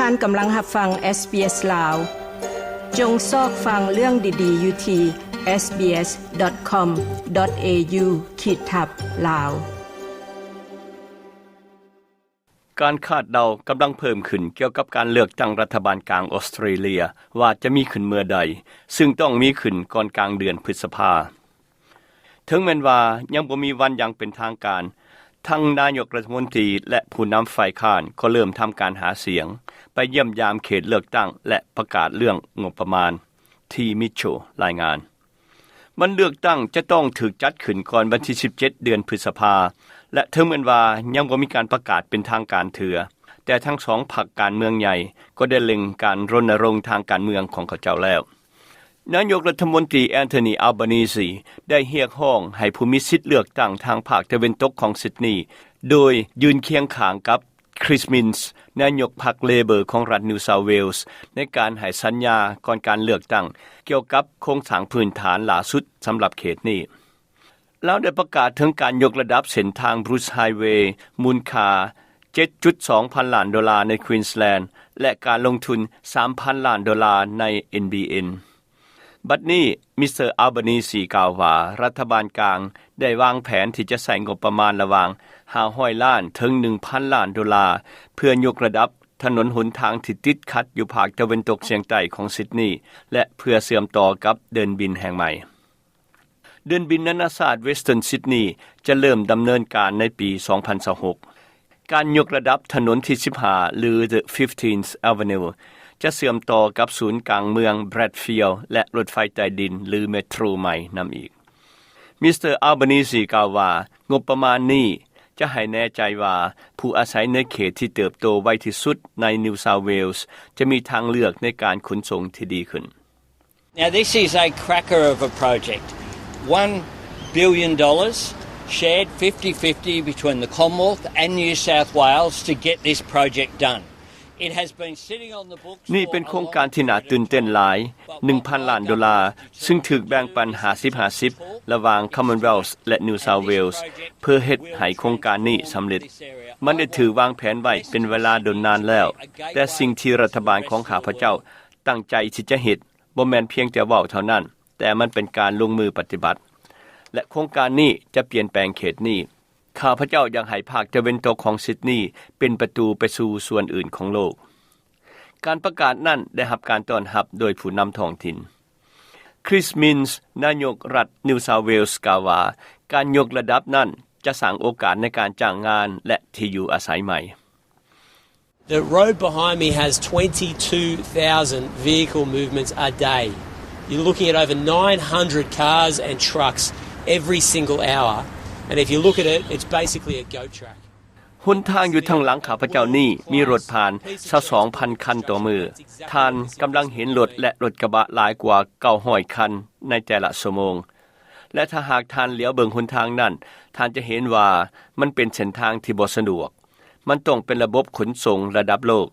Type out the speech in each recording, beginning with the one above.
ທ່ານກຳລັງຮັບຟັງ SBS ລາວ. ຈົ່ງຊອກຟັງເລື່ອງດີໆຢູ່ທີ່ SBS.com.au ຂີດທັບ Lao. ການຄາດເດົາກຳລັງເພີ່ມຂຶ້ນກ່ຽວກັບການເລືອກຕັ້ງລັດຖະບານກາງອົດສະຕຣາເລຍ ວ່າຈະມີຂຶ້ນເມື່ອໃດ, ຊຶ່ງຕ້ອງມີຂຶ້ນກ່ອນກາງເດືອນພຶດສະພາ. ເຖິງແມ່ນວ່າຍັງບໍ່ມີວັນຢ່າງເປັນທາງການ, ທັງນາຍົກລັດຖະມົນຕີ ແລະ ຜູ້ນຳຝ່າຍຄ້ານກໍເລີ່ມທຳການຫາສຽງ ໄປຢ້ຽມຢາມເຂດເລືອກຕັ້ງ ແລະ ປະກາດເລື່ອງງົບປະມານ, ທີ່ Mitchell ລາຍງານ. ວັນເລືອກຕັ້ງຈະຕ້ອງຖືກຈັດຂຶ້ນກ່ອນວັນທີສິບເຈັດ ເດືອນພຶດສະພາ ແລະ ເຖິງແມ່ນວ່າຍັງບໍ່ມີການປະກາດເປັນທາງການເທື່ອ, ແຕ່ທັງສອງພັກການເມືອງໃຫຍ່ກໍໄດ້ເລັ່ງການລົນນະລົງທາງການເມືອງຂອງເຂົາເຈົ້າແລ້ວ. ນາຍົກລັດຖະມົນຕີ Anthony Albanese ໄດ້ຮຽກຮ້ອງໃຫ້ຜູ້ມີສິດເລືອກຕັ້ງທາງພາກຕາເວັນຕົກຂອງຊິດນີ ໂດຍຢືນຄຽງຂ້າງກັບ Chris Minns ນາຍົກພັກ Labor ຂອງລັດ New South Wales ໃນການໃຫ້ສັນຍາກ່ອນການເລືອກຕັ້ງ ກ່ຽວກັບໂຄງສ້າງພື້ນຖານຫຼ້າສຸດສຳລັບເຂດນີ້. ລາວໄດ້ປະກາດເຖິງການຍົກລະດັບເສັ້ນທາງ Bruce Highway ມູນຄ່າ ເຈັດຈຸດສອງພັນລ້ານໂດລາໃນ Queensland ແລະ ການລົງທຶນ ສາມພັນລ້ານໂດລາໃນ NBN. ບັດນີ້ ມິສເຕີ Albanese ກ່າວວ່າ ລັດຖະບານກາງໄດ້ວາງແຜນທີ່ຈະໃຊ້ງົບປະມານລະຫວ່າງ ຫ້າຮ້ອຍລ້ານ ເຖິງ ໜຶ່ງພັນລ້ານໂດລາ ເພື່ອຍົກລະດັບຖະໜົນຫົນທາງທີ່ຕິດຂັດຢູ່ພາກຕາເວັນຕົກສຽງໃຕ້ຂອງຊິດນີ ແລະ ເພື່ອເຊື່ອມຕໍ່ກັບເດີ່ນບິນແຫ່ງໃໝ່. ເດີ່ນບິນນານາຊາດ Western Sydney ຈະເລີ່ມດຳເນີນການໃນປີສອງພັນຊາວຫົກ. ການຍົກລະດັບຖະໜົນທີສິບຫ້າ ຫຼື The fifteenth Avenue ຈະເຊື່ອມຕໍ່ກັບສູນກາງເມືອງ Bradfield ແລະ ລົດໄຟໃຕ້ດິນ ຫຼື Metro ໃໝ່ນຳອີກ. ມິສເຕີ Albanese ກ່າວວ່າ ງົບປະມານນີ້ຈະໃຫ້ແນ່ໃຈວ່າ ຜູ້ອາໄສໃນເຂດທີ່ເຕີບໂຕໄວທີ່ສຸດໃນ New South Wales ຈະມີທາງເລືອກໃນການຂົນສົ່ງທີ່ດີຂຶ້ນ. Now, this is a cracker of a project. One billion dollars shared fifty fifty between the Commonwealth and New South Wales to get this project done. It has been sitting on the books for a long time. ນີ້ເປັນໂຄງການທີ່ໜ້າຕື່ນເຕັ້ນຫຼາຍ, ໜຶ່ງພັນລ້ານໂດລາ, ຊຶ່ງຖືກແບ່ງປັນຫ້າສິບຫ້າສິບ ລະຫວ່າງ Commonwealth ແລະ New South Wales ເພື່ອເຮັດໃຫ້ໂຄງການນີ້ສຳເລັດ. ມັນໄດ້ຖືກວາງແຜນໄວ້ເປັນເວລາດົນນານແລ້ວ, ແຕ່ສິ່ງທີ່ລັດຖະບານຂອງຂ້າພະເຈົ້າຕັ້ງໃຈທີ່ຈະເຮັດ ບໍ່ແມ່ນພຽງແຕ່ເວົ້າເທົ່ານັ້ນ, ແຕ່ມັນເປັນການລົງມືປະຕິບັດ ແລະ ໂຄງການນີ້ຈະປ່ຽນແປງເຂດນີ້. ຂ້າພະເຈົ້າຢາກໃຫ້ພາກຕາເວັນຕົກຂອງຊິດນີເປັນປະຕູໄປສູ່ສ່ວນອື່ນຂອງໂລກ. ການປະກາດນັ້ນໄດ້ຮັບການຕ້ອນຮັບໂດຍຜູ້ນຳທ້ອງຖິ່ນ. Chris Minns ນາຍົກລັດ New South Wales ກ່າວວ່າ ການຍົກລະດັບນັ້ນຈະສ້າງໂອກາດໃນການຈ້າງງານ ແລະ ທີ່ຢູ່ອາໄສໃໝ່. The road behind me has twenty-two thousand vehicle movements a day. You're looking at over nine hundred cars and trucks every single hour. And if you look at it, it's basically a goat track. ຫົນທາງຢູ່ທາງຫຼັງຂ້າພະເຈົ້ານີ້ມີລົດຜ່ານຊາວສອງພັນຄັນຕໍ່ມື້. ທ່ານກຳລັງເຫັນລົດ ແລະ ລົດກະບະຫຼາຍກວ່າເກົ້າຮ້ອຍຄັນໃນແຕ່ລະຊົ່ວໂມງ. ແລະ ຖ້າຫາກທ່ານຫຼຽວເບິ່ງຫົນທາງນັ້ນ, ທ່ານຈະເຫັນວ່າມັນເປັນເສັ້ນທາງທີ່ບໍ່ສະດວກ. ມັນຕ້ອງເປັນລະບົບຂົນສົ່ງລະດັບໂລກ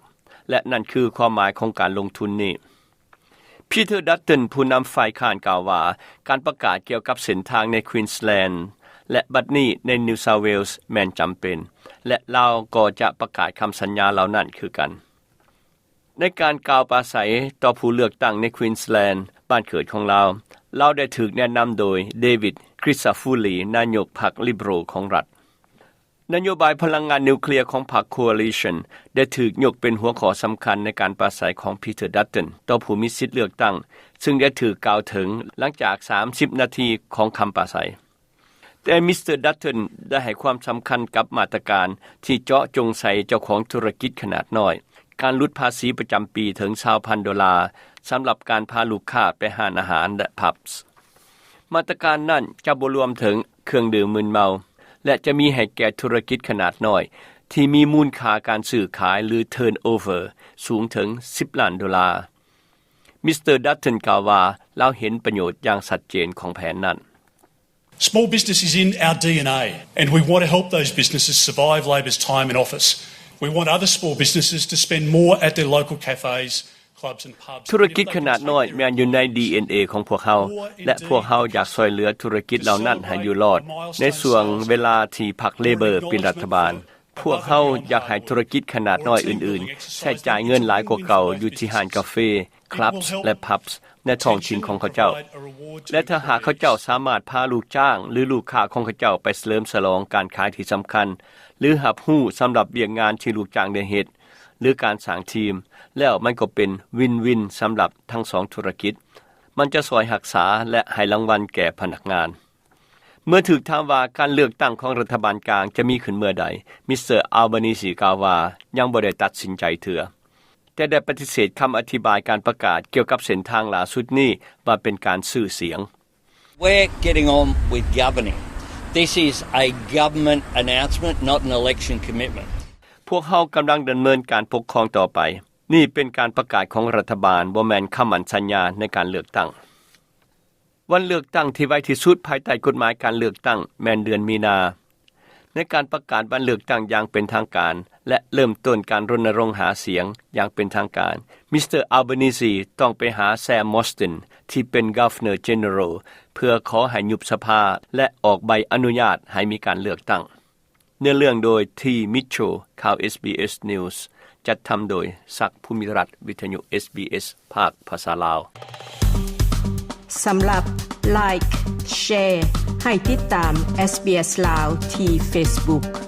ແລະ ນັ້ນຄືຄວາມໝາຍຂອງການລົງທຶນນີ້. Peter Dutton ຜູ້ນຳຝ່າຍຄ້ານກ່າວວ່າ ການປະກາດກ່ຽວກັບເສັ້ນທາງໃນ Queensland ແລະ ບັດນີ້ໃນ New South Wales ແມ່ນຈຳເປັນ ແລະ ລາວກໍຈະປະກາດຄຳສັນຍາເຫຼົ່ານັ້ນຄືກັນ. ໃນການກ່າວປາໄສຕໍ່ຜູ້ເລືອກຕັ້ງໃນ Queensland ບ້ານເກີດຂອງລາວ, ລາວໄດ້ຖືກແນະນຳໂດຍ David Crisafulli ນາຍົກພັກ Liberal ຂອງລັດ. ນະໂຍບາຍພະລັງງານນິວເຄລຍຂອງພັກ Coalition ໄດ້ຖືກຍົກເປັນຫົວຂໍ້ສຳຄັນໃນການປາໄສຂອອງ Peter Dutton ຕໍ່ຜູ້ມີສິດເລືອກຕັ້ງ, ຊຶ່ງໄດ້ຖືກກ່າວເຖິງຫຼັງຈາກສາມສິບນາທີຂອງຄຳປາໄສ. ແຕ່ມິສເຕີ Dutton ໄດ້ໃຫ້ຄວາມສຳຄັນກັບມາດຕະການທີ່ເຈາະຈົງໃສ່ເຈົ້າຂອງທຸລະກິດຂະໜາດນ້ອຍ, ການຫຼຸດພາສີປະຈຳປີເຖິງຊາວພັນໂດລາ ສຳລັບການພາລູກຄ້າໄປຮ້ານອາຫານ ແລະ pubs. ມາດຕະການນັ້ນຈະບໍ່ລວມເຖິງເຄື່ອງດື່ມມຶນເມົາ ແລະ ຈະມີໃຫ້ແກ່ທຸລະກິດຂະໜາດນ້ອຍທີ່ມີມູນຄ່າການຊື້ຂາຍ ຫຼື turnover ສູງເຖິງສິບລ້ານໂດລາ. ມິສເຕີ Dutton ກ່າວວ່າ ລາວເຫັນປະໂຫຍດຢ່າງຊັດເຈນຂອງແຜນນັ້ນ. Small business is in our D N A, and we want to help those businesses survive Labor's time in office. We want other small businesses to spend more at their local cafes, clubs and pubs. ທຸລະກິດຂະໜາດນ້ອຍແມ່ນຢູ່ໃນ ດີເອັນເອ ຂອງພວກເຮົາ ແລະ ພວກເຮົາຢາກຊ່ວຍເຫຼືອທຸລະກິດເຫຼົ່ານັ້ນໃຫ້ຢູ່ລອດ ໃນຊ່ວງເວລາທີ່ພັກ Labor ເປັນລັດຖະບານ. ພວກເຮົາຢາກໃຫ້ທຸລະກິດຂະໜາດນ້ອຍອື່ນໆ ໃຊ້ຈ່າຍເງິນຫຼາຍກວ່າເກົ່າຢູ່ທີ່ຮ້ານກາເຟ, clubs ແລະ pubs ໃນທ້ອງຖິ່ນຂອງເຂົາເຈົ້າ ແລະ ຖ້າຫາກເຂົາເຈົ້າສາມາດພາລູກຈ້າງ ຫຼື ລູກຄ້າຂອງເຂົາເຈົ້າໄປສະເຫຼີມສະຫຼອງການຂາຍທີ່ສຳຄັນ ຫຼື ຮັບຮູ້ສຳລັບວຽກງານທີ່ລູກຈ້າງໄດ້ເຮັດ ຫຼື ການສ້າງທີມ ແລ້ວມັນກໍເປັນວິນວິນສຳລັບທັງສອງທຸລະກິດ. ມັນຈະຊ່ອຍຮັກສາ ແລະ ໃຫ້ລາງວັນແກ່ພະນັກງານ. ເມື່ອຖືກຖາມວ່າການເລືອກຕັ້ງຂອງລັດຖະບານກາງຈະມີຂຶ້ນເມື່ອໃດ, ມິສເຕີ ອາລບານີຊີ ກ່າວວ່າ ຍັງບໍ່ໄດ້ຕັດສິນໃຈເທື່ອ, ແຕ່ໄດ້ປະຕິເສດຄຳອະທິບາຍການປະກາດກ່ຽວກັບເສັ້ນທາງລ່າສຸດນີ້ວ່າເປັນການຊື້ສຽງ. We're getting on with governing. This is a government announcement, not an election commitment. ພວກເຮົາກຳລັງດຳເນີນການປົກຄອງຕໍ່ໄປ. ນີ້ເປັນການປະກາດຂອງລັດຖະບານ, ບໍ່ແມ່ນຄຳໝັ້ນສັນຍາໃນການເລືອກຕັ້ງ. ວັນເລືອກຕັ້ງທີ່ໄວທີ່ສຸດພາຍໃຕ້ກົດໝາຍການເລືອກຕັ້ງແມ່ນເດືອນມີນາ. ໃນການປະກາດວັນເລືອກຕັ້ງຢ່າງເປັນທາງການ ແລະ ເລີ່ມຕົ້ນການລົນນະລົງຫາສຽງຢ່າງເປັນທາງການ, ມິສເຕີ ອາລບານີຊີ ຕ້ອງໄປຫາ Sam Mostyn ທີ່ເປັນ Governor General ເພື່ອຂໍໃຫ້ຍຸບສະພາ ແລະ ອອກໃບອະນຸຍາດໃຫ້ມີການເລືອກຕັ້ງ. ເນື້ອເລື່ອງໂດຍ ທີ ມິດເຊລ, ຂ່າວ ເອສບີເອສ News, ຈັດທຳໂດຍ ສັກ ພູມິລັດ, ວິທະຍຸ ເອສບີເອສ ພາກພາສາລາວ. ສຳລັບ Like, Share ໃຫ້ຕິດຕາມ SBS ລາວ ທີ່ Facebook.